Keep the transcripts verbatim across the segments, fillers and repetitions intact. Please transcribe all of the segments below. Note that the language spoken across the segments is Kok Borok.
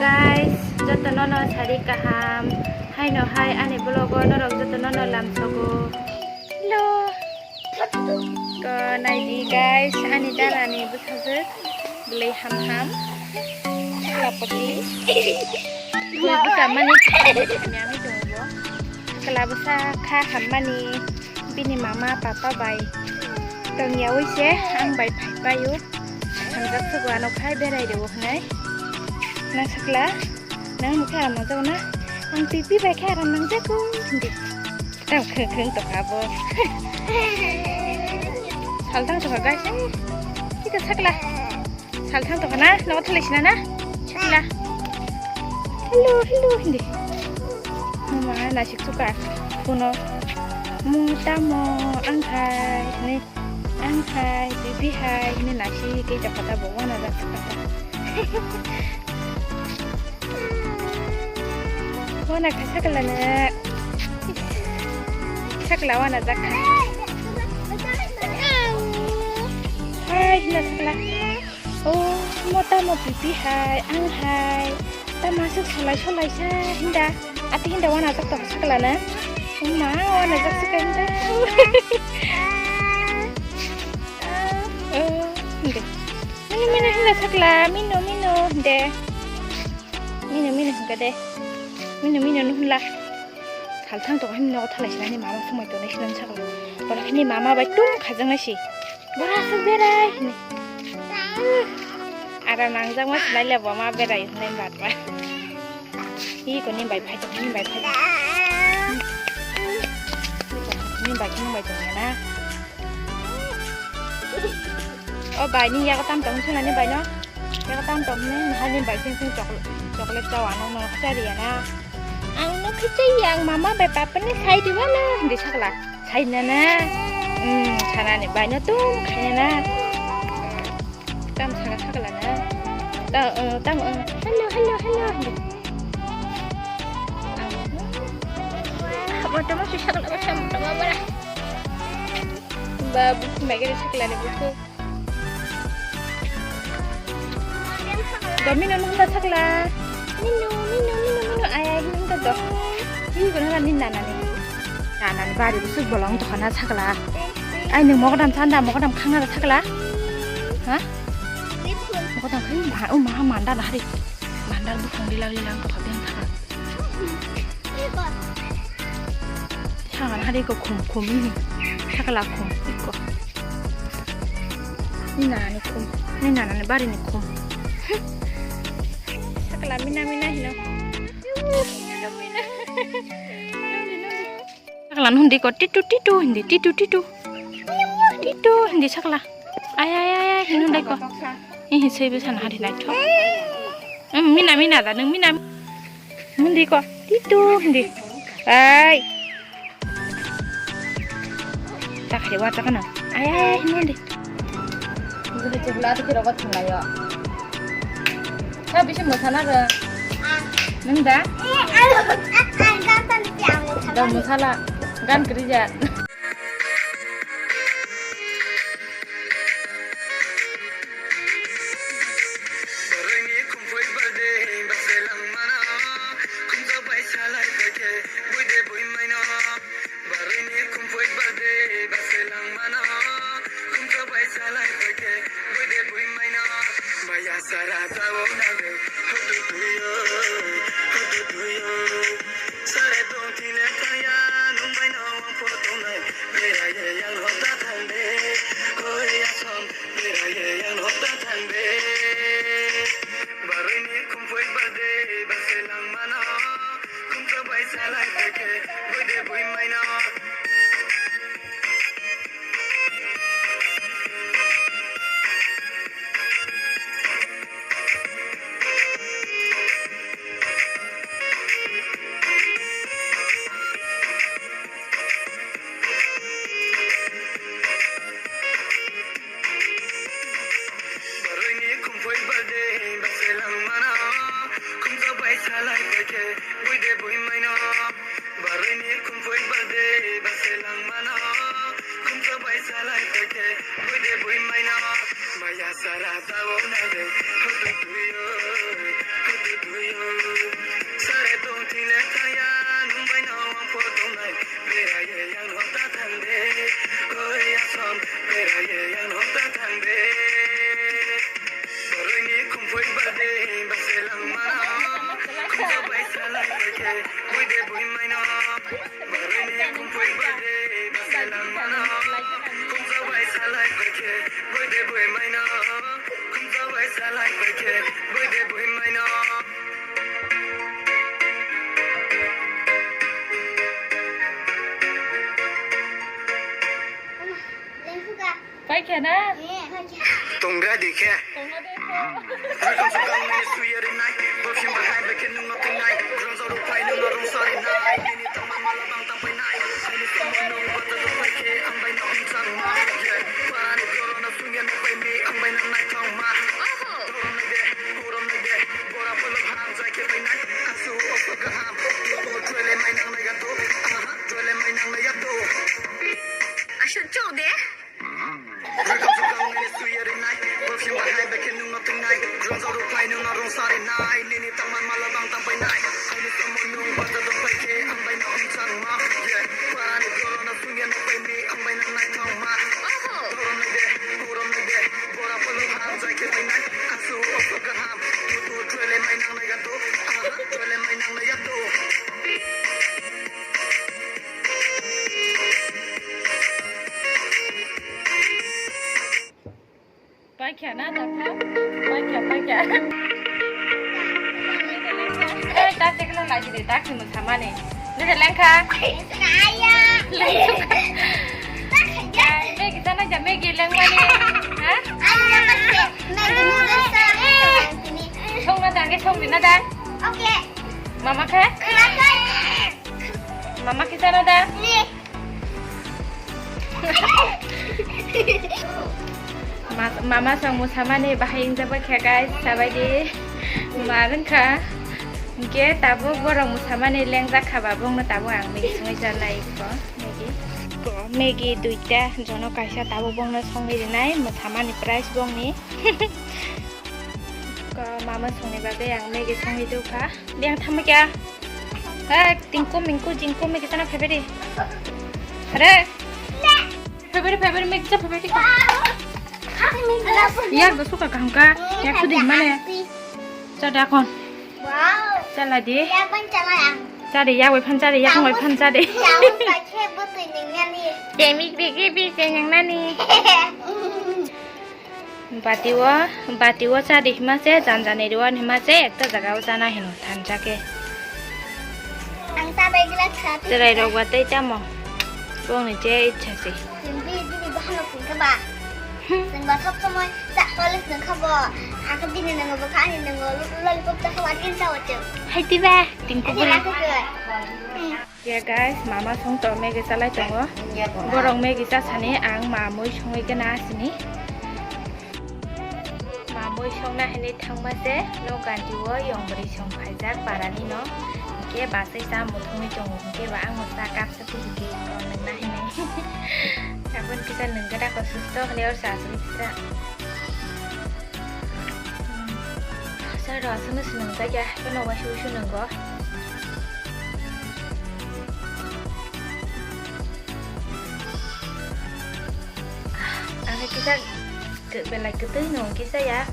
Guys, joto nono sari kaham. Haino hai ani vlog o norok joto nono lamsogo. Hello. Ko naidi guys, ani dara ni bwsajwk bwlwi ham ham. Sakla pati. Bwlwi bwsa mani kami ami tongo. Sakla bwsa kha hammani bini mama papa bai tongyawi se ang bai phaipaio. Hamjak sugo ano khai berai rwo hwnwi. Na sakla, nang mukhe aram nangjago na? Ang pipi bai khe aram nangjago hindi. Tang kheng kheng tokha bo. Salthang tokha guys, eh. Kita sakla. Salthang tokha na? Nogo thalai sina na? Sakla. Hello, hello hindi. Mama nasik suka. Kuno. Mo tamo ang hai. Ni. Ang hai, bibi hai, hwnwi nasi tei tokha ta bo wana jak sakha ta. Wana kha sakla na. Sakla wana jak kha. Hai, hwnwi sakla. O, mo tamo pipi hai, ang hai. Tamo aswk solai solai sa hinda. Ati hinda wana jak tokha sakla na. Ma, wana jak sakla hinda. O, hinde. Mino, mino, hinda sakla. Mino, mino, hinde. Mino, mino, hinka de. Mino, mino, no hinla. Salthang tokha himno thalai sinani mama sumai tongnai sinani sakla. Ora khini mama bai tum khajang nai si. Bora aswk berai hwnwi. Ara nangjak ma sinai le bo ma berai hwnwi bat ba. Hi ko ni bai phai tong ni bai phai. Ni bai ni bai tong na. O bai ni yago tam tong sina ni bai no. Yago tam tong ni hai ni bai sing sing chokle-, chocolate chawa no no chari ya na. Ang no khichai yang mama bai papa ni sai di wala hindi sakla. Sainana. Hmm, sanani baino tum khainana. Tam sana saglana. Ta, eh, tam, eh, hello, hello, hello. Abo tamo si sagla ba sam tamo bara. Ba buku megere saglani buku. Domino nung da sakla. Minu, minu, minu, minu, ay, ay, nung da do. Hi guna ni nana ni. Nana ni bari busuk bolong to khana sakla. Ay nung mogodam sanda mogodam khangna da sakla. Ha? Mogodam khai ma, o ma manda na hari. Manda bukhang dilang dilang to khabeng sakla. Sangan hari ko khum khum ini. Sakla khum iko. Ni nana ni khum. Ni nana ni bari ni khum. Sakla mina mina hino. Sakla hundi ko titu titu hindi titu titu. Titu hindi sakla. Ay ay ay ay hino dai ko. Ini sebe sana hari nai thok. Em mina mina da nung mina. Hundi ko, titu hundi. Ai. Takhari wa takana. Ai ai hundi. Buhi chibla tu kiro ko thanglayo. Sa bisi mosana re. Nung da? Da mosala. Gan kerja. Boroni khumphoi bade baselangmano, khumjak bai salai paikhe buide buimaino. Boroni khumphoi bade baselangmano, khumjak bai salai paikhe buide buimaino. Maya sara tao nangde hudu duyo, hudu duyo. Sare tongthile thaya nungbaino wangpo tongnai. Beraye yang hota thangde, hoi asom. Beraye yang hota thangde. Baroi ni khumphoi bade baselangmano. Khumjak bai salai paikhe buide buimaino. Baroi ni khumphoi bade baselangmano, khumjak bai salai paikhe buide buimaino. Baroi ni khumphoi bade baselangmano, khumjak bai salai paikhe buide buimaino. Maya sara tao nangde hudu duyo, hudu duyo. Paikha na? Tongra dikhe. Tongra dikhe. Aswk chuk de. Paikha na, dakha? Paikha, paikha. Eh, ta tekla lagi de, dakhi mo samani. Nede lengkha? Lengkha. Megi sana ja, Megi lengmani. Ha? Song na dang, song na dang. Oke. Mama kha? Mama khe sana da? Ma-, mama song musamani bahai wngjakbai kha, guys, sabaidi. Ma wngkha. Hingke tabuk borok musamani lengjak kha ba, bongno tabuk ang Maggie songwi janai ko, Maggie. Ko Maggie duita, jono kaisa tabuk bongno songwi rinai, musamani price bongni. Ko mama songni bagwi ang Maggie songwi dukha. Biyang thamma kya? Ha, tingko mingko jingko Maggie sana phaibari. Are. Phaibari, phaibari, Maggie sa phaibari. Yak do suka kaham ka. Yak sudi mane. Cha da kon. Wow. Chala di. Yak ban chala yang. Cha di, yak bai phan cha di, yak bai phan cha di. Yang bai khe butui ning nani. Temi bigi bi se yang nani. Bati o, bati o cha di hima se, jan jani ri o hima se, ekta jaga o chana hino thansa khe. Ang ta bai glass kha. Cherai rok ba tei tamo. Bongni je ichha se. Bini, bini bahano phungkha ba. Chwng ba sob somoi cha college nung kha bo. Hakhe bini nungo bo kha ani nungo lollipop cha kha ba tin cha o chwng. Hai ti ba, tingko bo. Ani rakhe khe. Hmm. Ya guys, mama song to Maggie chalai tongo. Borok Maggie chasani ang mamui songwi gana asini. Mamui songna hinwi thangma se no ganti o yong bwrwi song phaijak parani no. Hingke basai cha muthungwi tongo, hingke ba ang cha kapsa kuchukhe tongnang na hinwi. Aboni kisa nung gada ko susto hinwi or sa aswk kisa. Sa ro aswk no swnam jakya, kono waisa waisa nungo. Ang kisa belai kwtwi no kisa ya.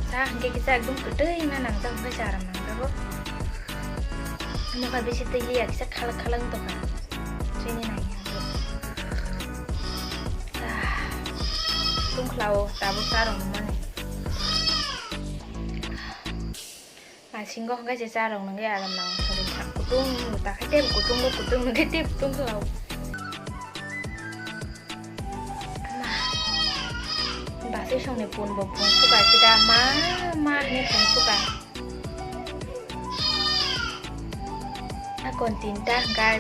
Sa hingke kisa ekdom kwtwi na nangjago, hingke charam nangjago. Nokha bisi twi ya kisa khalak khalak tongkha. Chini nai ya. Tungkhlao tabuk charong mani. Asingo hwnkhe se charok nungwi aram nang thori thang kutung ta khe tei kutung bo kutung nungwi tei kutung khe. Basai songni pun bo phung suka sida ma ma hwnwi phung suka. Akon tinta hwnkhe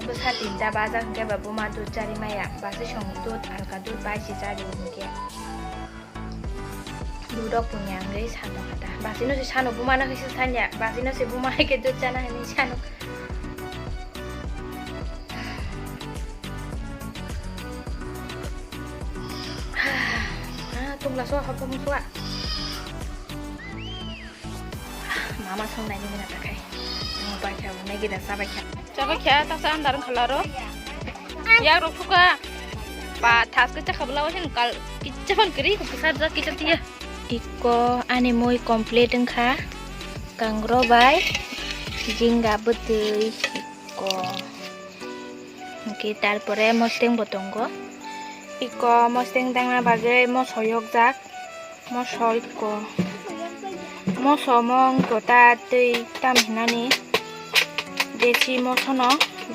bwsa tinta bajak hwnkhe ba buma dud chari maya basai song dud halka dud bai si chari hwnkhe. Dudok punya wngwi sano kata. Basino se sano buma no kisa sanya. Basino se buma hai ke dud chana hinwi sano. Ah, tungla so hapung suwa. Mama song nai ni na takai. Mama bai kha, Maggie da sabai kha. Sabai kha, ta sa andar khalaro. Yak rok suka. Pa, thas khe chakha bwla wasin kal kicha phan kri ko kisa da kicha tiya. Iko ani mui complete wngkha. Kangro bai jinga bwtwi iko. Hwnkhe tarpore mosteng bo tongo. Iko mosteng dangna bagwi moso yokjak. Moso iko. Moso mong kota twi tam hinani. Desi mosono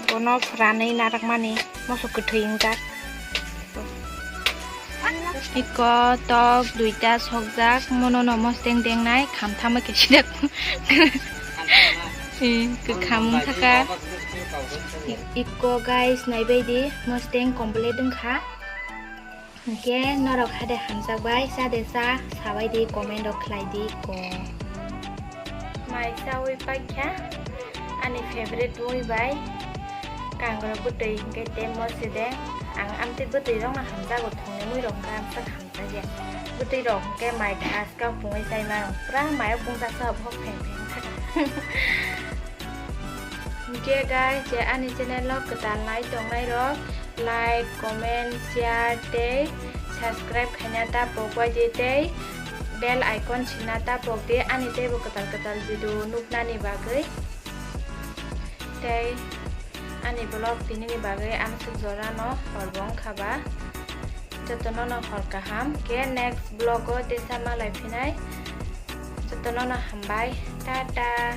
bono phuranwi narakmani. Moso kwthwi wngjak. Iko tok duita sokjak, mono no mosteng dengnai, khamthama khe sidak. Eh, kwkham wngkha kha. Iko guys, naibaidi, mosteng complete wngkha. Hwnkhe norok hade hamjakbai, cha de cha, sabaidi comment rok khlaidi ko. Mai chawi paikha, ani favorite mui bai, kangra bwtwi hwnkhe tei mosideng. Ang amtwi bwtwi rokno hamjago, thongni mui rok hwnkhe amsa hamjakya. Bwtwi rok hwnkhe mai thas khe pungwi chai mano, pura mayo pungjaksa hok pheng pheng kha. Hwnkhe guys, je ani channel o kwtal nai tongnai rok, like, comment, share tei subscribe khaina ta pokbai di tei bell icon sina ta pok di ani teibo kwtal kwtal video nuknani bagwi. Tei ani vlog tinini bagwi amsuk jorano hor bo wngkha ba. Jotono no hor kaham. Khe next vlog o tesa malai phinai. Jotono no hambai. Tata.